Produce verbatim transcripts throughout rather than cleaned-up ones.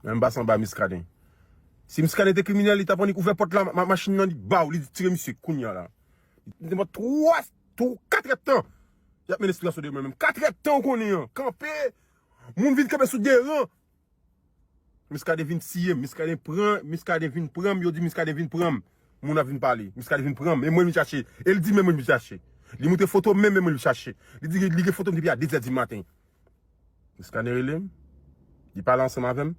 Mwen m pase anba Miskaden. Si Miskaden te kriminèl, li t ap annik ouvè pòt la, ma- machin nan, li ba w, li tire misye kounye a la. Li te pran twa, twa, kat èdtan. Y ap mennen sitiyasyon de mwen menm. Kat èdtan ou konnen an. Kanpe, moun vin kanpe sou de ran. Miskaden vin siye m, Miskaden pran, Miskaden vin pran m, yo di Miskaden vin pran m. Moun ap vin pale, Miskaden vin pran m, e mwen l vin chache. E l di menm mwen l vin chache. Li montre foto m menm, menm mwen l vin chache. Li di li gen foto m depi a de zè di maten. Miskaden rele m. Li pale ansanm avè m.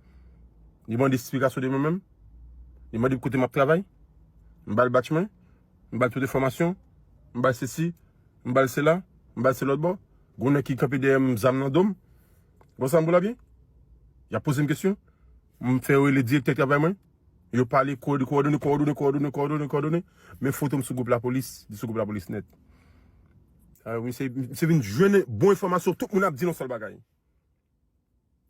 Li mande esplikasyon de mwen menm. Li mande kote m ap travay. M ba l badj mwen. M ba l tout enfòmasyon. M ba l sesi. M ba l sela. M ba l se lòt bò. Gon nèg ki kanpe dèyè m, zam nan do m. Bon, sa m pou la byen? Y ap poze m kesyon. M fè yo rele direktè travay mwen. Yo pale kowòdone, kowòdone, kowòdone, kowòdone, kowòdone, kowòdone. Men foto m sou gwoup lapolis, li sou gwoup lapolis nèt. Ah, misye, misye vin jwenn bon enfòmasyon, tout moun ap di yon sèl bagay.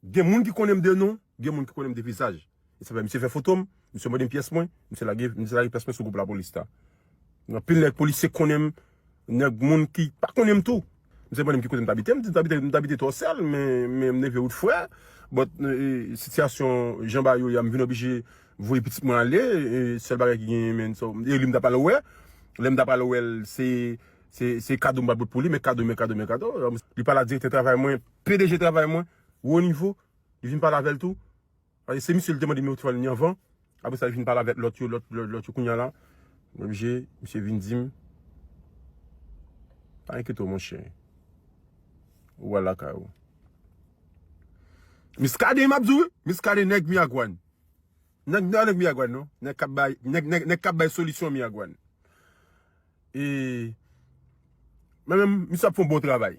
Gen moun ki konnen m de non, gen moun ki konnen m de vizaj. E sa fè misye fè foto m, misye mande m pyès mwen, misye lage, misye lage pyès mwen sou gwoup lapolis la. Anpil nèg polisye konnen m, nèg moun ki pa konnen m tou. Misye mande m ki kote m t abite, m di m t abite, m t abite Tòsèl, men, men m leve wout Frè. But, e, sitiyasyon jan bagay yo ye a, m vin oblije voye pitit mwen ale, e, sèl bagay ki genyen, men, so, e li m ta pral wè. Lè m ta pral wè l, se, se, se kado m pral pot pou li, men kado, men kado, men kado. Li pale a direktè travay mwen, P D G travay mwen, wo nivo, li vin pale avè l tou. Paske se misye li te mande nimewo telefòn li anvan. Apre sa, li vin pale avèk lòt yo, lòt, lòt, lòt yo kounye a la. Mwen oblije, misye vin di m, pa enkyete w, monchè. Ou al lakay ou. Miskaden, m ap di w, wi. Miskaden, nèg Miragwàn. Nèg, nèg, nèg Miragwàn, non. Nèg k ap bay, nèg, nèg, nèg k ap bay solisyon Miragwàn. E, men menm, misye ap fè yon bon travay.